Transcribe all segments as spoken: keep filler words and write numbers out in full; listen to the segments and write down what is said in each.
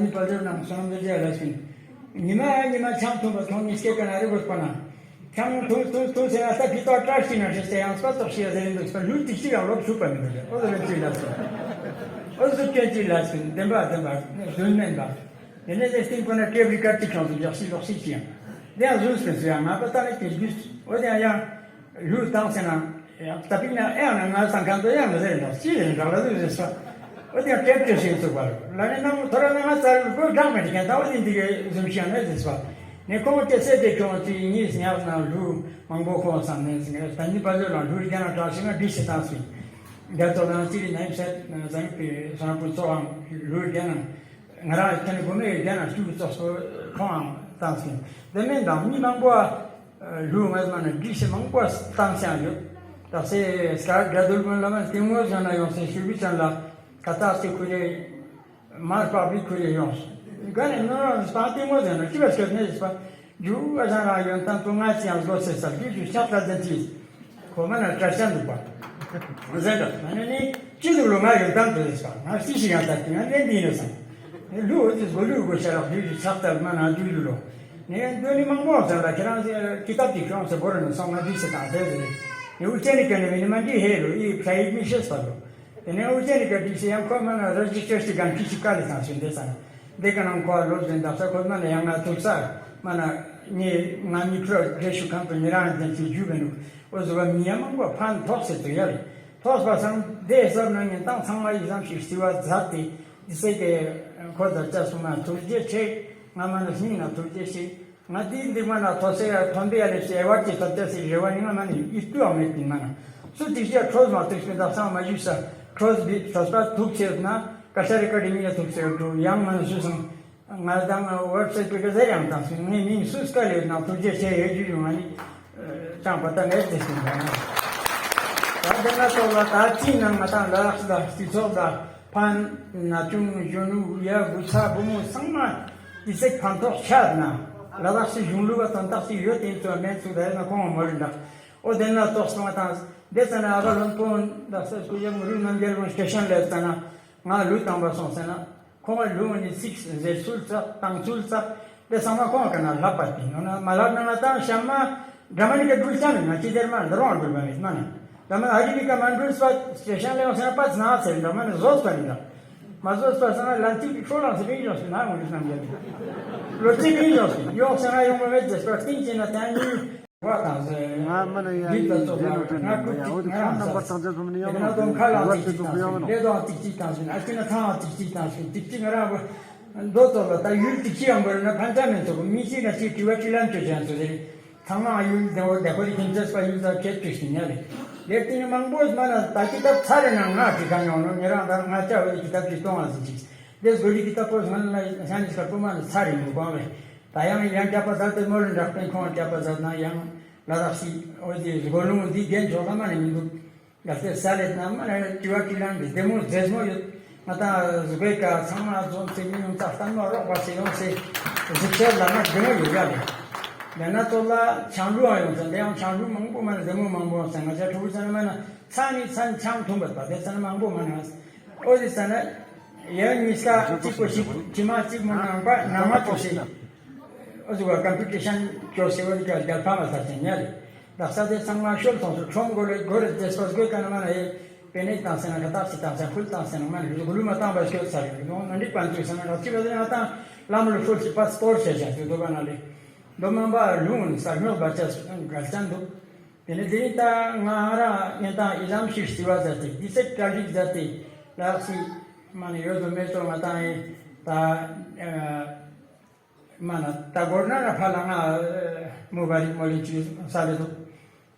ནི་པ་ཟེར་ནང་སོང་ཟེར་ལ་སོང་། ཉི་མ་ཉི་མ་ཆང་འཐུང་བ་ཐོང་ཉིས་ཀའི་ཀ་ན་རེ་བོ་པ་ན། ཆང་འཐུང་འཐུང་འཐུང་ཟེར་ན་ད་ཕི་ཏོག་བཀྲ་ཤིས་ན་ཧྲེ་སྟེ་ཡང་སྤ་ཏོག་ཤི་ཡ་ཟེར་འདུག་སྤ་ལུས་ཏིག་ཅིག་ཡང་ལོག་ཚུགས་པ་མི་འདུག་ལེ། འོ་ཟོ་ལེ་ཅི་ལ་སོང་། འོ་ཟོ་ཅི་ཅི་ལ་སོང་བདེན་པ་བདེན་པ་རྫུན་མེན་པ། དེ་ནས་དེ་སྟེང་པོ་ན་ཀེབ་རི་ཀར་ཅིག་ཁྱོང་སོང་ཡག་ཤི་ལོག་ཤི་ཅི་ཡང་། དེ་ཡང་རྫུན་སོང་སོང་ཡང་ང་པ་ད་ནི་དེ་རྒྱུས་འོ་དེ་ཡང་ཡང་། ལུས་བཏང་ཟེར་ན། ཡང་ད་པིག་ན་ཨེ་ཡང་ན་ང་སང་ཁང་དུ་ཡང་མི་ཟེར་ན་ཅི་ཡིན་རག་ལ་དུ་ཟེར་ས། འོ་དེ་ཡང་ཀྲེབ་ཀྲེབ་ཞིག་ཚུགས་པ་ལ་ནི་ནང་ཐོ་ར་ན་ང་ཙར་ལུ་སྒོ་འགྲག་མེད་ཀྱང་ད་འོ་དེ་འདི་གའི་ཟུམ་ཤིག་ཡང་ནས་ཟེར་ས། ནི་ཁོང་ཀྱི་སེ་དེ་ཁྱོང་ཅི་ཡིན་ངིས་ཉག་ན་ལུས་མང་པོ་ཁོང་སང་ནས་ཟེར་ད་ནི་པ་ལོ་ལ་ལུས་རྒྱ་ན་གྲགས་ཤིག་ན་འདི་ཞིག་བཏང་སོང་། རྒྱ་ཚོགས་ནང་ཅི་རིགས་ནའི་སེ་ཟང་པའི་སང་པུ་ཚོགས་ཨང་ལུས་རྒྱ་ན། ང་རང་ཁྱེད་ནི་བུ་མོའི་རྒྱ་ན་ཤུགས་ཙོགས་སུ་ཁོང་ཨང་བཏང་ཟིན། དེ་མིན་དང་མི་མང་པོ་ལུས་ངས་མ་ན་འདྲི་ཤེས་མང་པོ་བཏང་ཤང་ཡོད། ད་སེ་སྐར་དགྲ་འདུལ་མོན་ལ་མ་ལྟད་མོ་བཟོ་ན་ཡོང་སེ་ཤུ་བི་ཅན་ལ་ཁ་ཏག་སེ་ཁུ་རེ་མར་པག་བི་ཁུ་རེ་ཡོང་། ག་ནས་ནོར་རང་སྤང་ལྟད་མོ་བཟོ་ན་ཅི་བ་སྐྱོད་ནས་ཟིན་པ། རྒྱུ་ཨ་ཞང་རང་ཡོན་ཏན་དུ་ང་ཅི་ཡང་བཟོ་ཟེར་ས་རྒྱུ་རྒྱུ་ཆགས་ལ་ཟེར་གྱིས། ཁོ་མ་ན་སྐྲ་ཤད་འདུག་པ། ཟེར་འདུག་མ་ནི་ནི་ཅི་འདུག་ལོ་ང་ཡོན་ཏན་དུ་ཟེར་ས་ང་ཅི་ཞིག་ཡང་ལྟ་གི་ང་ལན་འདི་ནི་སང་། ནི་ལུ་འོ་ཙི་བཟོ་ལུ་དགོས་ཤ་རག་རྒྱུ་རྒྱུ་ཆགས་ལ་མ་ན་རྒྱུ་ལུ་ལོ། ནི་འདོད་ནི་མང་པོ་ཟེར་ལ་ཁྱེད་རང་ཀི་ཏབ་ཀྱི་ཁྱོང་ཟེར་བོར་ནི་སོང་ང་འདི་ཟེར་དང་ཟེར་ཟེར། ནི་འུ་ཅན་ནི་ཀ་ནི་མི་ནི་མ་འདི་ཧེ་ལོ་ཨི་ཕྲ་ཡིག་མི་ཤེས་པ་ལོ། དེ་ནས་འུ་ཅན་རི་ཀ་ཏི་སི་ཡང་ཁོ་མ་ན་རེ་ཇི་སི་ཊར་སི་གང་ཁྱི་ཞིག་བཀའ་ལས་བཏང་ཞིང་དེ་ཙང་། དེ་ཀ་ནང་ཁོ་ལོ་ཟེར་འདབ་ས་ཁོ་མ་ན་ཡང་ང་ཐུག་ས་མ་ན་ངས་ང་མི་ཁྲོ་འདྲེ་ཤུ་གང་དུ་ཉེ་རང་དེ་ཚོ་རྒྱུ་བས་ནུག་འོ་ཟོ་བ་མི་ཡ་མང་པོ་ཕན་ཐོགས་སེ་ཚུགས་ཡ་རེད། ཐོགས་པ་སང་དེ་ཟབ་ན་ངན་ཏང་ཚང་མ་ཡི་ཙམ་ཞིག་སི་བ་མཛད་དེ་དེ་སེ་གེ་ཁོ་ད་ཅག་སུ་མ་ཐུགས་རྗེ་ཆེ། ང་མ་ན་སྙིང་ན་ཐུགས་རྗེ་ཆེ། ང་འདི་འདི་མ་ན་ཐོ་སེ་ཡ་ཐོན་པའི་ཡ་ལེ་སེ་ཨེ་ཝར་ཅི་ཐོབ་ཏེ་སེ་རེ་བ་ནི་ང་མ་ནི་ཨི་ཏུ་ཨ་མེད་པིན་མ་ན། སུ་ཏི་ཤ་ཁྲོས་མ་ཐུག་སེ་ད་སང་མ་ཞུས་ས་ཁྲོས་བི་ཐོས་པ་ཐུག་ཆེ་ན་ཀ་ཤ་རི་ཀ་རི་མི་ཡ་ཐུག་སེ་འགྲོ་ཡང་མ་ན་ཞུས་སང་ང་དང་ཝེབ་སའིཊ་པི་ཀ་ཟེར་ཡང་དང་སུ་ངའི་མིང་སུ་སྐལ་ཡོད་ན་ཐུགས་རྗེ་ཆེ་ཡོད་རྒྱུ་ཡོང་ང་ནི་ཅང་པ་ད་མེད་དེ་སུ་འདྲ་ན། ད་དེ་ན་ཏོ་ལ་ད་ཅི་ན་ང་དང་ལ་ལ་སི་ཚོགས་ལ། ཕན་ན་ཆུང་གཞོན་ནུ་ཡ་བུ་ཚ་བུ་མོ་ཚང་མ་དེ་ཚེ་ཕན་ཐོགས་ཆ་ན་ལ་དྭགས་སི་གཞུང་ལུགས་པ་དོན་དག་ཅིག་ཡོད་དེ་ཚོ་མེད་ཚུལ་ད་ཡིན་ན་ཁོང་མོ་རིན་དག་འོ་དེ་ན་ཏོག་སོང་བ་དང་དེ་ཙ་ན་ཨ་བ་ལོན་པོན་དག་ས་སྐུ་ཡ་མུ་རུ་རྣམ་རྒྱལ་ལོན་སྟེ་ཤན་ལེབ་ཙ་ན་ང་ལུས་བཏང་བ་སོང་ཟེར་ན་ཁོང་ལུས་ནི་ཚིག་ཟེར་ཚུལ་ཙག་བཏང་ཚུལ་ཙག་དེ་ཚང་མ་ཁོང་ག་ན་ལྷབ་པ་དེ་ཡོང་ན་མ་ལྷབ་ན་ང་ཏང་ཤ་མ། འདྲ་མ་ནི་ཀ་འགྲུལ་ཆ་ནི་ང་ཅི་དེར་མ་འདྲ་རོང་འགྲུལ་བ་མེད་མ་ན། འདྲ་མ་ཨ་རི་མི་ཀ་མ་འགྲུལ་སྤ་སི་ཊེ་ཤན་ལ་ཡོང་ས་ན་པ་ཙ་ན་ཚེ་འདྲ་མ་ནི་བཟོ་སྤ་ནི་ད། མ་བཟོ་སྤ་ས་ན་ལན་ཅིག་ཤོ་ལང་སི་པིན་ཡོང་སི་ན་ངོ་རིས་ནམ་རྒྱལ་ལོ་ཅིག་པིན་ཡོང་སི་ཡོང་ས་ན་ཡོང་བ་མེད་ཟེར་སྤ་ཏིང་ཅི་ན་ཏན་ཡུལ་བ་དང་ཟེར། ང་མ་ན་ཡ་འདི་ལ་ཙོགས་ལ་ང་ཀུ་ཅིག་ང་རང་ས་ལེ་དོང་ཁ་ལ་ཅིག་ཅིག་དང་སི་ལེ་དོང་ཅིག་ཅིག་དང་སི་ཏིག་ཅིག་ང་རང་བ་འདོ་ཙོགས་ལ་ད་ཡུལ་ཅིག་ཅི་ཡང་བོར་ན་ཕན་ཆ་མེད་ཙོགས་མི་ཅིག་ན་ཅིག་དྲི་བ་དྲི་ལན་ཅོ་ཅན་ཚོ་ཟེར། ཚང་མ་ཡུལ་དེ་འོ་དེ་ཁོ་རི་ཁྱིམ་མཚེས་པ་ཡུལ་ས་ཁྱེད་ཅིག་ཤིང་ཡ་རེད། ལེགས་ཏེ་ནི་མང་པོ་མ་ན་ད་ཀི་ཏབ་ཚར་རེ་ན་ང་ཅི་གང་ཡོང་ནོ་ཉེ་རང་ད་ང་ཅག་འོ་དེ་ཀི་ཏབ་ཅིག་གཏོང་བ་ཟིན་ཅིག་དེ་སྒོ་རི་ཀི་ཏབ་པོ་སྔོན་ལ་ཤ་ནི་སྐར་པོ་མ་ན་ཚར་རེ་མི་གོང་བས་ད་ཡང་ཡང་སྐྱ་པ་ཟ་དེ་མོ་ལ་འདྲག་པས་ཁོང་སྐྱ་པ་ཟ་ན་ཡང་ལ་དྭགས་སི་འོ་དེ་སྒོ་ལུང་འདི་རྒྱན་ཆོག་ལ་མ་ནི་མི་འདུག་གལ་ཏེ་ས་ལེ་ན་མ་ན་དྲི་བ་དྲི་ལན་འདི་བདེ་མོ་མཛེས་མོ་ཡོད། ང་ད་གཟུགས་པོའི་ཀ་ཚང་མ་འཛོམས་ཏེ་མི་ཡོང་ཙག་ལྟད་མོ་རོགས་པ་ཞིག་ཡོང་སེ་གཟུགས་ཆེར་ལ་ན་བདེ་མོ་ཡོད་ཡ་རེད། ཡང་ན་ཏོ་ལ་ཆང་ལུ་ཨང་ཡོང་ཙང་དེ་ཡང་ཆང་ལུ་མང་པོ་མ་ན་བདེ་མོ་མང་པོ་ཡོང་ཙང་ང་ཅག་ཕྲུ་གུ་ཚང་མ་ན་ཚ་ནི་ཚ་ནི་ཆང་འཐུང་བ་དེ་ཚང་མ་མང་པོ་མ་ན་འོ་དེ་ཚང་ན་ཡང་ཉིས་ཀ་གཅིག་པོ་ཞིག་ཕྱི་མ་གཅིག་མོ་ནང་པ་ནང་མ་ཐུག་སེ། འོ་ཟུག་ག་ཀམ་པི་ཊི་ཤན་ཅོ་སེ་འོ་ཟུག་ག་རྒྱལ་ཕམ་ལ་ས་ཆེན་ཉ་རེད། ལག་ས་དེ་ཚང་མ་ཤོལ་ཐོང་སུ་ཁྲོམ་སྒོ་ལས་སྒོ་རེ་དེ་སོ་སྒོའི་ཀ་ན་མ་ན་ཡེ་པེ་ནེ་བཏང་སེ་ན་ཁ་ཏག་སི་བཏང་སེ་ཕུལ་བཏང་སེ་ན་མ་ན་ཡེ་གུ་ལུ་མ་བཏང་བ་ཤོལ་ས་རེད། འོ་ན་འགྲིག་པ་འདུག་ས་ན་རག་ཅི་བ་དེ་ང་ཏང་ལམ་ལུ་ཤོལ་སི་པ་སྟོར་ཆེ་ཆ་དུ་དོ་བ་ན་ལེ། མདོ་མང་པ་ལུང་ས་སྨྱོ་བ་ཆ་སུ་གལ་ཅན་འདུག་དེ་ནས་དེ་རིང་ད་ང་རང་ངན་ཏང་ཨི་ལམ་ཞིག་སི་བ་ཛ་ཏེ་དི་ཚེ་གྲ་སྒྲིག་ཛ་ཏེ་ལག་སི་མ་ན་ཡོད་དོ་མེད་དོ་ང་ཏང་ཨེ་ད། མ་ན་ད་གོར་ན་ན་ཕ་ལ་ང་མུ་བ་རིག་མོ་ལེ་ཅི་ས་ལེ་དུག་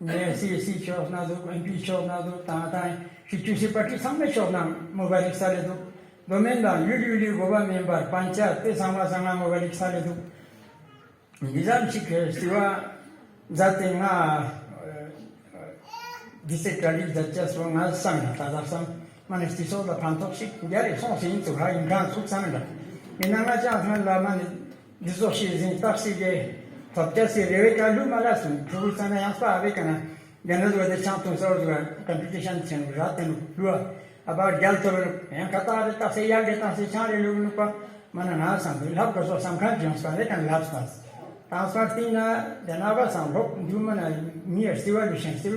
ངས་སི་སི་ཕྱོགས་ན་དུག་ཨེམ་པི་ཕྱོགས་ན་དུག་ཏང་ཏང་ཤི་ཅུ་སི་པ་ཏི་ཚང་མའི་ཕྱོགས་ན་མུ་བ་རིག་ས་ལེ་དུག་དོ་མེན་དང་ཡུལ་ཡུལ་ལི་གོ་བ་མེན་པར་པན་ཆ་དེ་ཚང་མ་ཚང་ང་མུ་བ་རིག་ས་ལེ་དུག་མི་ཙམ་ཞིག་གི་སི་བ་མཛད་དེ་ང་དི་ཚེ་གྲ་སྒྲིག་མཛད་ཅེས་སོ་ང་སང་ན་ད་ད་སང་མ་ནི་སི་སོགས་ལ་ཕན་ཐོགས་ཤིག་རྒྱ་རེ་སོང་སེ་ཡིན་ཚུགས་ཧ་ཡིན་གང་ཚུགས་ས་མི་འདྲ། མི་ན་ང་ཅང་སྔོན་ལ་མ་ནི་འདི་ཚོ་ཤེས་ཟིན་བརྟག་ཤིག་གི་ཐོབ་ཅེས་སི་རེ་བའི་ཀ་ལུ་མ་ལ་སོང་ཕྲུ་གུ་ས་ན་ཡང་སྤ་ཨ་བའི་ཀ་ན་རྒྱ་ནག་ཚོ་དེ་ཆང་འཐུང་ས་འོ་ཚོ་ཀམ་པི་ཊི་ཤན་ཆེན་ར་དེ་ནུ་ལུ་ཨ་ཨ་བ་རྒྱལ་ཚོ་ཡང་ཁ་ཏག་རེ་བརྟག་ཤིག་ཡར་རེ་བཏང་སེ་ཆང་རེ་ལུག་ལུག་པ། མ་ན་ང་སང་དེ་ལྷབ་དགོས་སོ་བསམ་ཁན་ཅིག་ཡོངས་པ་ལེ་ཁན་ལྷབ་སྟེ། དང་སང་སྟིང་ན་དེ་ན་བ་སང་ལྷོག་འདུག་མ་ན་མི་ཡ་སི་བ་ལུས་ཤིང་སི་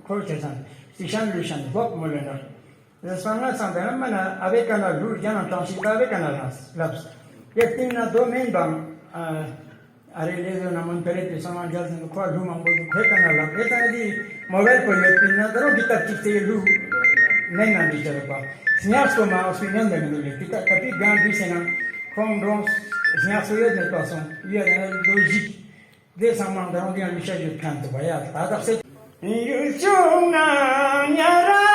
ཁོ་ཆེ་སང་སི་ཤན་ལུས་ཤིང་ལྷོག་མོ་ལེ་ན། དེ་སང་ང་སང་དེ་ན་མ་ན་ཨ་བེ་ཀ་ན་ལུ་རྒྱ་ནང་གྲངས་ཤིག་ཨ་བེ་ཀ་ན་ལྷབ་ལྷབ། ཡ་སྟིང་ན་དོ་མེན་བམ་ཨ་རེ་ལེ་ཟོ་ན་མོན་པེ་རེ་ཏེ་སང་ང་རྒྱ་ཟིན་ཁོ་ལུ་མང་པོ་ཟིན་ཁོའི་ཀ་ན་ལྷབ། དེ་ཙང་དེ་མོ་བེལ་པོ་ཡོད་པིན་ན་ད་རུང་གི་ཏབ་ཅིག་ཏེ་ལུ་མེན་ན་འདི་ཆ་རེ་པ་སྙག་སོ་མ་ཨོ་སུ་ཉན་མེན་ལུ་ལེ་གི་ཏ་ཀ་པི་གང་འདི་ཟེར་ན་ཁོང་འགྲོ་སྙག་སོ་ཡོད་མེད་པ་སོང་ཡོད་ན་ལོ་ཞིག་དེ་ཚང་མ་ད་རུང་དེ་ཡང་མི་ཤ་ཡོད་ཁན་དུ་བ་ཡ་ད་དག་སེ། ཡུལ་ཆུང་ན་ཉ་ར་